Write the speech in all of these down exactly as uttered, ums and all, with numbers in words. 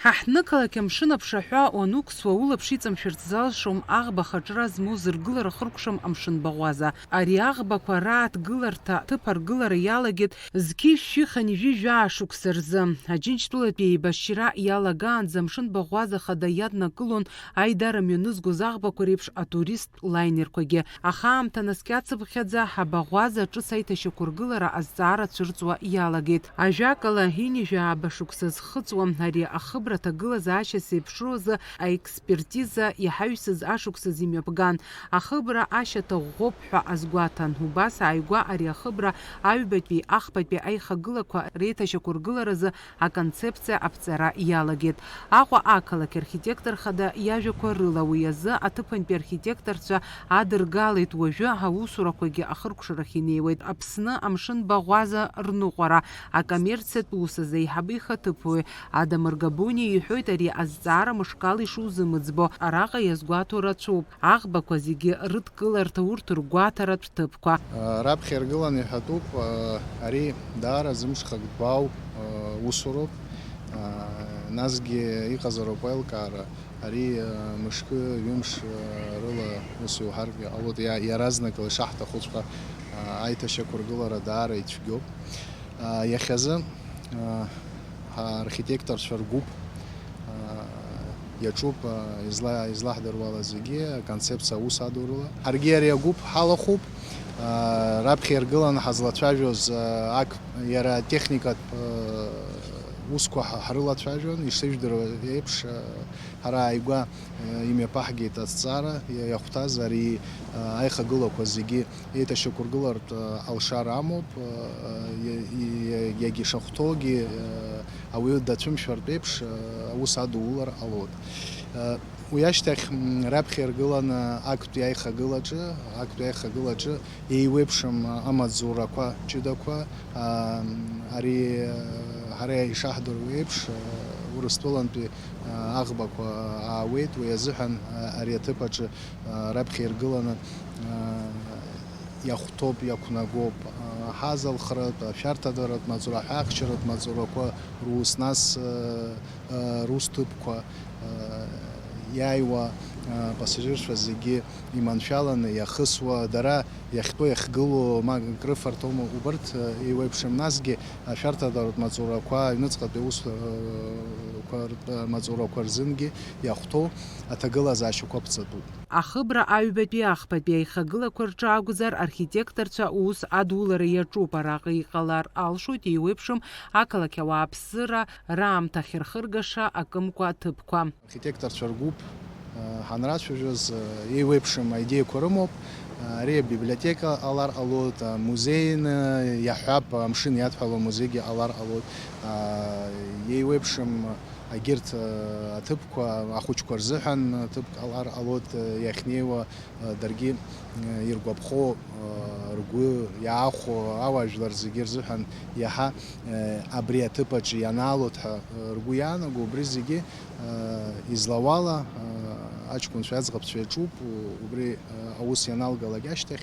Ҳаҳҭнықалақь амшын аԥшаҳәа уанықәсуа, улаԥш иҵамшәарц залшом аӷба хаҿра змоу зыргылара хыркәшам амшын баӷәаза. Ари аӷбақәа рааҭгыларҭа ҭыԥ аргылара иалагеит зқьи шәи хынҩажәи жәаа шықәса рзы. Аџьынџьтәылатәи еибашьра иалагаанӡа амшын баӷәаза хада иаднакылон аидара мҩанызгоз аӷбақәа реиԥш атуристтә лаинерқәагьы. Аха аамҭа наскьацыԥхьаӡа, ҳабаӷәаза ҿыц аиҭашьақәыргылара азҵаара цәырҵуа иалагеит. Ажәакала, ҩынҩажәи жәааба шықәса зхыҵуа ари ахыбра аҭагылазаашьа зеиԥшроу азы аекспертиза иҳаҩсыз ашықәсазы имҩаԥган. Ахыбра ашьаҭа ӷәӷәоуп ҳәа азгәаҭан. Убас ааигәа ари ахыбра аҩбатәи, ахԥатәи аихагылақәа реиҭашьақәыргыларазы аконцепциа аԥҵара иалагеит. Аҟәа ақалақь архитектор хада иажәақәа рыла, уи азы аҭыԥантәи архитекторцәа адыргалеит, уажәы аусурақәагьы ахыркәшарахь инеиуеит. Аԥсны амшын баӷәаза рныҟәара, акоммерциатә ус азы аиҳабы ихаҭыԥуаҩ Адамыр Габуниа иҳәоит, ари азҵаара мышкала ишузымыӡбо, араҟа иазгәаҭо рацәоуп. Аӷбақәа зегьы рыдкыларҭа, урҭ ргәаҭаратә ҭыԥқәа. Раԥхьа иргыланы иҳәатәуп, ари даара зымшхак дбау усуроуп. Насгьы иҟазароуп аилкаара, ари мышкы, ҩымш рыла ус иуҳаргьы ҟалоит, иа-, иаразнакала ишаҳҭахуҵәҟьа аиҭашьақәыргылара даара ицәгьоуп. Иахьазы ҳархитекторцәа ргәыԥ иаҿуп, изла-, излаҳдыруала зегьы, аконцепциа аус адурала. Ҳаргьы ари агәыԥ ҳалахәуп, раԥхьа иргыланы ҳазлацәажәоз, ак, иара атехникатә усқәа ҳа-, ҳрылацәажәон, ишыжәдыруа еиԥш, ҳара ааигәа имҩаԥаҳгеит азҵаара иахәҭаз ари аихагылақәа зегьы еиҭашьақәыргылартә алшара амоуп, иа-, иа-, иагьа ишахәҭоугьы, ауаҩы дацәымшәартә еиԥш, аус адуулар ҟалоит. Уи ашьҭахь, м, раԥхьа иргыланы актәи аихагылаҿы, актәи аихагылаҿы еиуеиԥшым амаҵзурақәа ҷыдақәа, а, ари, ҳара ишаҳдыруа еиԥш, Урыстәылантәи аӷбақәа аауеит, уи азыҳәан ари аҭыԥ аҿы раԥхьа иргыланы иахәҭоуп, иақәнагоуп. Аҳазалхратә, ашәарҭадаратә маҵура, аҳәаахьчаратә маҵурақәа рус, нас рус ҭыԥқәа, иааиуа апассажирцәа зегьы иманшәаланы иахысуа, дара иахьтәоу, иахьгылоу, ма крыфарҭоума, убарҭ еиуеиԥшым, насгьы ашәарҭадаратә маҵурақәа, аҩныҵҟатәи аусқәа ртә маҵурақәа рзынгьы иахәҭоу аҭагылазаашьақәа ԥҵатәуп. Ахыбра аҩбатәи, ахԥатәи аихагылақәа рҿы акәзар, архитекторцәа ус адулара иаҿуп, араҟа иҟалар алшоит еиуеиԥшым ақалақь ауааԥсыра раамҭа ахьырхыргаша акымкәа аҭыԥқәа. Архитекторцәа ргәыԥ ҳанрацәажәоз, еиуеиԥшым аидеиақәа рымоуп. Ари абиблиотека ҟалар ҟалоит, амузеин иаҳҳәап, амшын иадҳәалоу амузеигьы ҟалар ҟалоит. Еиуеиԥшым егьырҭ аҭыԥқәа, ахәыҷқәа рзыҳәан ҭыԥк ҟалар ҟалоит, иахьнеиуа даргьы иргәаԥхо, ргәы иаахәо ауаажәлар зегьы рзыҳәан иаҳа абри аҭыԥ аҿы ианаалоит ҳәа ргәы иаанаго, убри зегьы излауала, аҷкәынцәа аӡӷабцәа иаҿуп, убри аус ианалгалак ашьҭахь,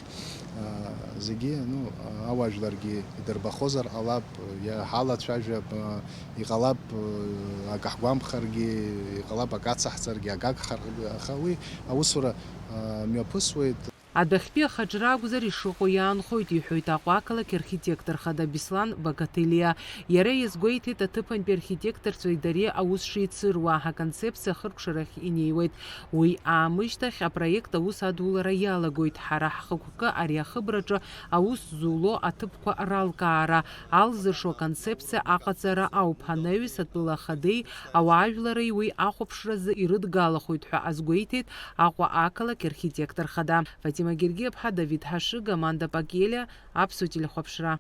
зегьы, ну, ауаажәларгьы идырбахозар ҟалап, иаҳалацәажәап, иҟалап, акы ҳгәамԥхаргьы, иҟалап, акы ацаҳҵаргьы, акы агхаргьы, аха уи аусура мҩаԥысуеит. Адәахьтәи ахаҿра акәзар ишыҟоу иаанхоит, иҳәоит Аҟәа ақалақь архитектор хада Беслан Багаҭелиа. Иара иазгәеиҭеит, аҭыԥантәи архитекторцәеи дареи аус шеицыруа, аконцепциа ахыркәшарахь инеиуеит. Уи аамышьҭахь апроект аус адулара иалагоит. Ҳара ҳхықәкы ари ахыбраҿы аус зуло аҭыԥқәа ралкаара, алзыршо аконцепциа аҟаҵара ауп. Анаҩс атәыла ахадеи ауаажәлари уи ахәаԥшразы ирыдгалахоит ҳәа азгәеиҭеит Аҟәа ақалақь архитектор хада. Фатима Гергиаԥҳа, Давид Ҳашыга, Манда Пакелиа, Аԥсуа телехәаԥшра.